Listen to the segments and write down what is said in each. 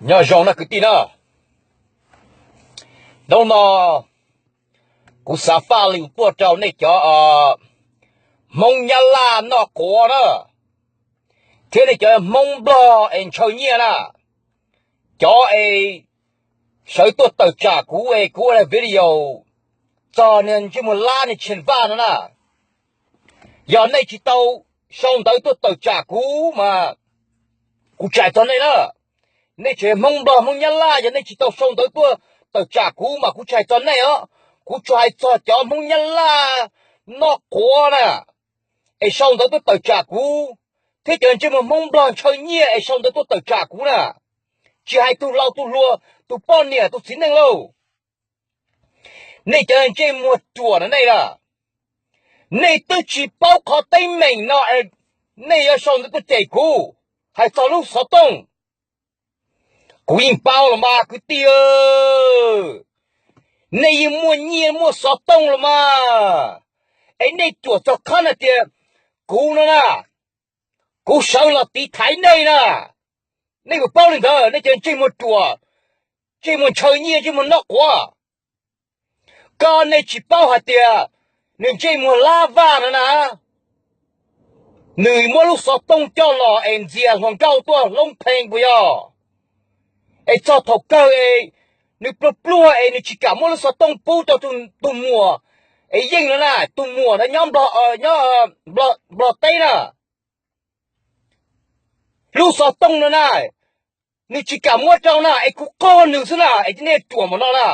Nyob zoo na kwv tij na, hnub no kuv xav faj lus tuaj rau nej cov Hmoob Nyab Laj noj quav na, thiab nej cov Hmoob Nplog es ntshaw nyiaj na, cov es sawv tuaj tawm tsam kuv es kuv ua video txog niag ntsej muag lab niag Tsheej Vaj no na. Yog nej tsis tau sau ntawv tuaj tawm tsam kuv mas kuv tsis hais txog nej na. Nej tsev Hmoob Nplog Hmoob Nyab Laj yog nej tsis tau sau ntawv tuaj tawm tsam kuv mas kuv tsis hais txog nej os. Kuv tsuas hais txog cov Hmoob Nyab Laj noj quav na, es sau ntawv tuaj tawm tsam kuv, thiab cov ntsej muag Hmoob Nplog ntshaw nyiaj es sau ntawv tuaj tawm tsam kuv na. Tsis hais tus laus tus hluas, tus poj niam tus txiv neej lauj. Nej cov ntsej muag ruam na nej na, nej twb tsis paub qhov teeb meem no, nej yuav sau ntawv tuaj cem kuv hais txog lub xov tooj. Kuv yeej paub los mas kwv tij, nej yeej muaj nyiaj muaj xov tooj los mas, es nej ruam txog qhov hais tias kuv no na, kuv sawv los tiv thaiv nej na. Nej puas paub li ntawd nej cov ntsej muag ruam, ntsej muag ntshaw nyiaj ntsej muag noj quav? Koj nej tsis paub hais tias nws ntsej muag lab vaj no na, nws muab lub xov tooj coj los es ntxias hluas nkauj tuaj Hloov Pheej puas yog? Es txog thaum kawg es nws pluag pluag es nws tsis kam muab lub xov tooj pub rau tus muam es Yeej no na, tus muam ntawd nyob Nplog teb na. Lub xov tooj no na, nws tsis kam muab rau na es kuv qog nws xwb na. Es nej ruam npaum no na,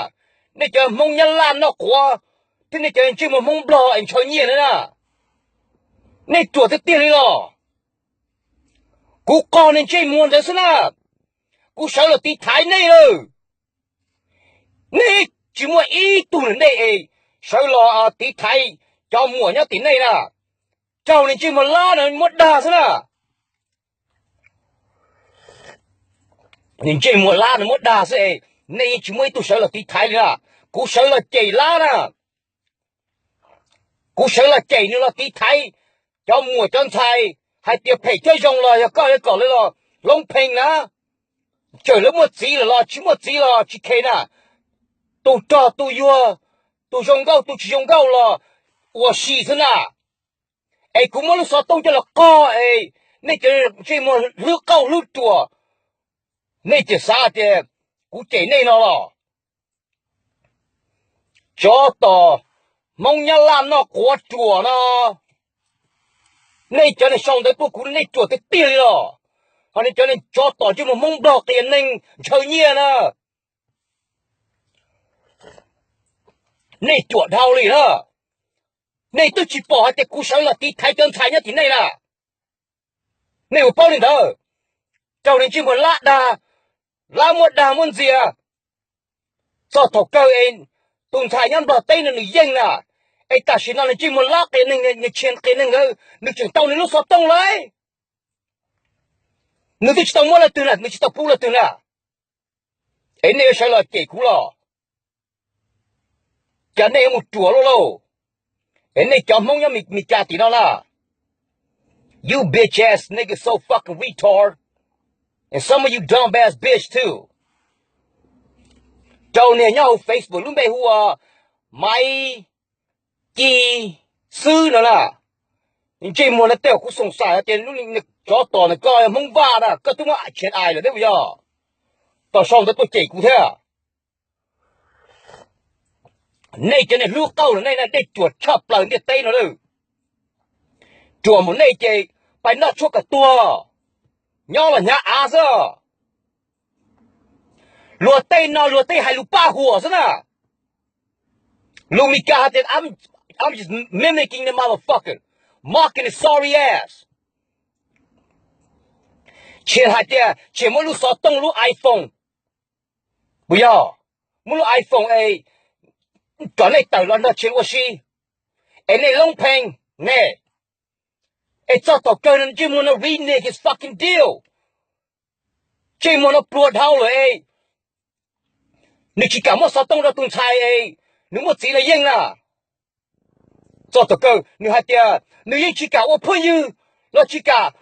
nej cov Hmoob Nyab Laj noj quav, thiab nej cov ntsej muag Hmoob Nplog es ntshaw nyiaj na, nej ruam tiag tiag li los. Kuv qog nws ntsej muag ntawd xwb na, kuv sawv los tiv thaiv nej lawm. Nej tsis muaj ib tug na nej es sawv los tiv thaiv cov muam nyob tim nej na, raug nws ntsej muag lab no muab dag xwb na. Nws ntsej muag lab no muab dag xwb es nej yeej tsis muaj ib tug sawv los tiv thaiv li na. Kuv sawv los cem lab na, kuv sawv los cem nws los tiv thaiv cov muam cov ntxhais hais tias phem thiab zoo los yog koj yuav kom lawv los Hloov Pheej na, txawm lawv muaj txiv lawm los tsis muaj txiv los tsis khe na, tus rog tus yuag, tus zoo nkauj tus tsis zoo nkauj los ua si xwb na. Es kuv muab lub xov tooj coj los qog es nej cov ntsej muag hlwb qauj hlwb ruam, nej tseem xav tias kuv cem nej no los? Tsov tom Hmoob Nyab Laj noj quav ruam no, nej cov neeg sau ntawv tuaj kuv nej ruam tiag tiag li los. Ho nej cov neeg tsov tom ntsej muag Hmoob Nplog qias neeg ntshaw nyiaj na, nej ruam dhau li na. Nej twb tsis pom hais tias kuv sawv los tiv thaiv cov ntxhais nyob tim nej na. Nej puas paub li ntawd? Raug nws ntsej muag lab dag, lab muab dag muab ntxias. Txog thaum kawg es tus ntxhais nyob Nplog teb no nws yeej na, es tam sim no nws ntsej muag lab qias neeg, nws tshiab qias neeg ntawd nws tseem tau nws lub xov tooj lawm. Nws twb tsis tau muab leej twg na, nws tsis tau pub leej twg na, es nej yuav sawv los cem kuv los? Cas nej yuav mus ruam luaj lauj? Es nej cov Hmoob nyob Mes Kas tim no na, you bitch ass nigga, so fucking retard, and some of you dumb ass bitch too. Rau niag nyob hauv Facebook lub npe hu ua Maiv Ci Xwb no na, ntsej muag no tej zaum kuv xoom xaim hais tias lub tsov tom no koj yog Hmoob Vaj na, koj twb muab tshiav ais lawm thiab puas yog? Tom sau ntawv tuaj cem kuv thiab. Nej cov neeg hlub qauj no nej na, nej ruam tshaj plaws ntiaj teb no lawm. Ruam mus nej ces pais noj tshuaj kom tuag, nyob los hnyav av xwb. Luag tej no luag tej hais lus paj huam xwb na. Lus Mis Kas hais tias I'm just mimicking the motherfucker, mocking the sorry ass. Tshiab hais tias tshiab muab lub xov tooj lub iPhone, puas yog? Muab lub iPhone es kom nej tawm los nrog tshiab ua si, es nej Hloov Pheej ne, es txog thaum kawg ntsej muag no renege his fucking deal. Ntsej muag no pluag dhau lawm es nws tsis kam muab xov tooj rau tus ntxhais es nws muaj txiv los yeej na. Txog thaum kawg nws hais tias nws yeej tsis kam ua phooj ywg los tsis kam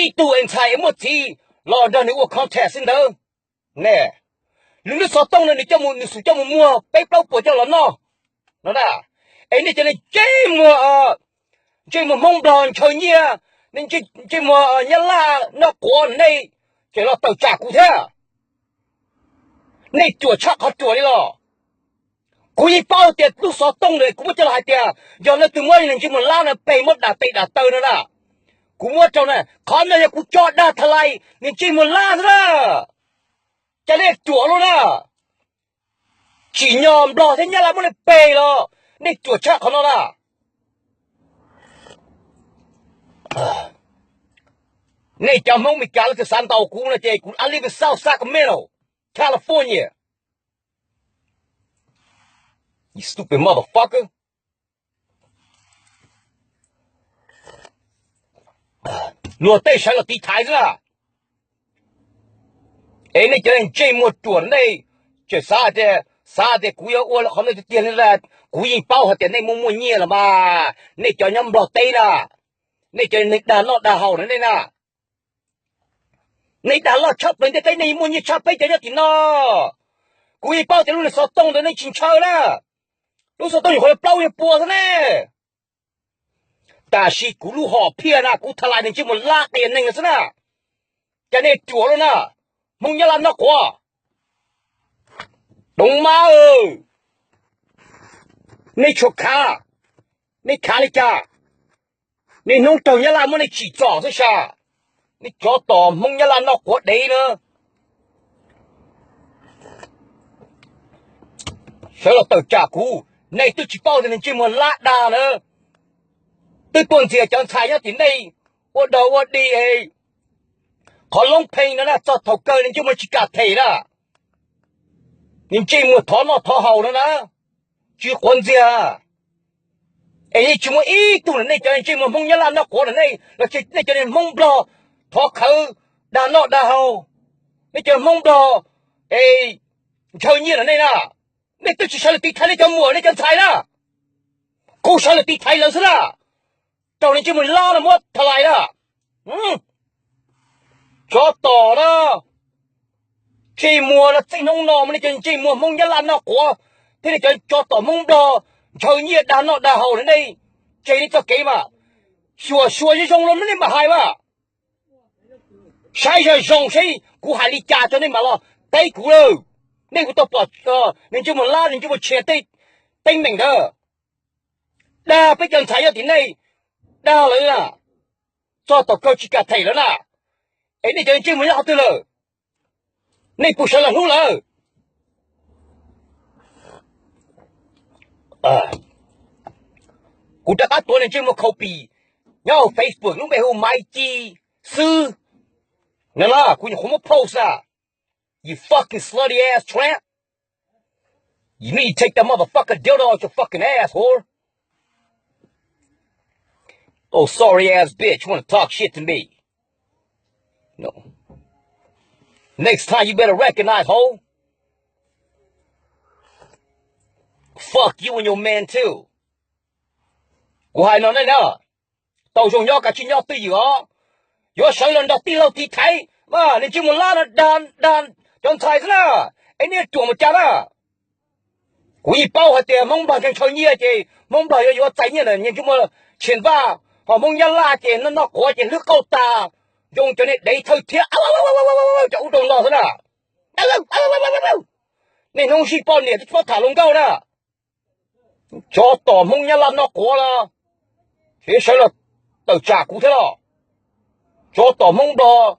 ib tug es ntxhais es muaj txiv los nrog nws ua contest xwb ntawd. Ne, lub lub xov tooj no nws coj mus, nws xub coj mus muag peb plaub puas coj los noj no na. Es nej cov neeg ntsej muag, ntsej muag Hmoob Nplog ntshaw nyiaj, nej ntsej muag Nyab Laj noj quav nej tseem los tawm tsam kuv thiab. Nej ruam tshaj qhov ruam li los. Kuv yeej paub tias lub xov tooj ntawd kuv muab coj los hais tias yog leej twg muab ntsej muag Lab no peg muab dam tes dam taw no na, kuv muab rau na, qhov no yog kuv tso dag tha lais ntsej muag Lab xwb na. Cas nej ruam luaj na. Tsim nyog Nplog thiab Nyab Laj muab nej peg los nej ruam tshaj qhov no na. Nej cov Hmoob Meskas leej twg xav ntaus kuv no ces kuv, I live in South Sacramento, California. You stupid motherfucker. Luag tej sawv los tiv thaiv xwb na. Es nej cov ntsej muag ruam nej tseem xav tias, xav tias kuv yuav ua qhov no tiag tiag li. Kuv yeej paub hais tias nej muaj muaj nyiaj los mas, nej cov nyob Nplog teb na, nej cov neeg dag noj dag haus na nej na. Nej dag loj tshaj plaws ntiaj teb, nej muaj nyiaj tshaj peb cov nyob tim no. Kuv yeej paub tias lub niag xov tooj ntawd nej tsis ntshaw na. Lub xov tooj nyuam qhuav plaub nyuag pua xwb ne. Tab sis kuv lub hom phiaj na kuv tha lais ntsej muag Lab qias neeg xwb na. Cas nej ruam luaj na, Hmoob Nyab Laj noj quav. Doov mab, nej tshuav khav, nej khav li cas? Nej hnub raug Nyab Laj muab nej tsim txom xwb sas. Nej cov tom Hmoob Nyab Laj noj quav dev na, sawv los tawm tsam kuv, nej twb tsis paub tias nws ntsej muag Lab dag na. Twb tuaj ntxias cov ntxhais nyob tim nej ua dog ua dig es qhov loob pheej no na, txog thaum kawg nws ntsej muag tsis kam them na. Nws ntsej muag thov noj thov haus no na, tsis quav ntxiag. Es yeej tsis muaj ib tug na, nej cov ntsej muag Hmoob Nyab Laj noj quav na nej los sis nej cov Hmoob Nplog thov khawv dag noj dag haus, nej cov Hmoob Nplog es ntshaw nyiaj na nej na, nej twb tsis sawv los tiv thaiv nej cov muam nej cov ntxhais na, kuv sawv los tiv thaiv lawv xwb na. Raug nws ntsej muag Lab no muab tha lais na. Tsov tom na, ntsej muag no txij hnub no mas nej cov ntsej muag Hmoob Nyab Laj noj quav thiab nej cov tsov tom Hmoob Nplog ntshaw nyiaj dag noj dag haus na nej, tseg nej txoj kev mas. Xyuam xua zoo zoo los nej mam hais mas. Saib zoo zoo seb kuv hais li cas rau nej mam los teb kuv lawm. Nej kuv tau pom nws ntsej muag Lab, nws ntsej muag Tshiab tej teeb meem ntawd dag peb cov ntxhais nyob tim nej, dag lawv na, txog tom kawg tsis kam them lawv na. Es nej cov ntsej muag nyob qhov twg lawm? Nej puas sawv los hlub lawv? Kuv rov qab tuav nws ntsej muag Khau Pis nyob hauv Facebook lub npe hu Maiv Ci xwb. No na, kuv nyuam qhuav muab post na. You fucking slutty ass tramp. You need to take that motherfucker dildo out your fucking ass, whore. Oh, sorry ass bitch wanna talk shit to me. No. Next time you better recognize, hoe. Fuck you and your man too. Kuv hais no nej na, tau zoo nyob kav tsij nyob twj ywm os. Yuav sawv los nrog tij laug tiv thaiv mas nws ntsej muag Lab no dag dag cov ntxhais xwb na. Es nej ruam mus cas na? Kuv yeej paub hais tias Hmoob Nplog ntshaw nyiaj ces Hmoob Nplog yuav yuav txais nyiaj ntawm nws ntsej muag Tshiab Vaj, ho Hmoob Nyab Laj ces noj noj quav ces hlwb qauj tas, zoo cov niag dev thawj thiab. Cov ub rau no xwb na. Nej hnub zij poj niam twb tsis paub tham hluas nkauj na. Tsov tom Hmoob Nyab Laj noj quav los, sawv los tawm tsam kuv thiab los. Tsov tom Hmoob Nplog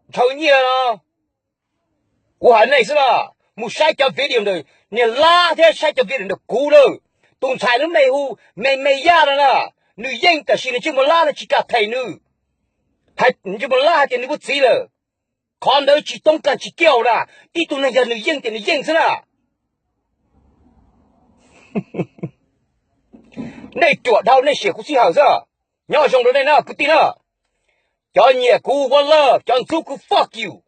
ntshaw nyiaj no. Kuv hais nej xwb na, mus saib cov video ntawm niag Lab thiab saib cov video ntawm kuv lawm. Tus ntxhais lub npe hu Me Me Yaj no na, nws yeej tab sis nws ntsej muag Lab no tsis kam them nws. Hais ntsej muag Lab hais tias nws ua txiv lawm. Qhov ntawd tsis toob kas tsis kiaj na, ib tug neeg yog nws yeej tias nws yeej xwb na. Nej ruam dhau nej siam kuv sij hawm xwb. Nyob zoo rau nej na kwv tij na. Cov nyiam kuv ua lawm, cov ntxub kuv fuck you.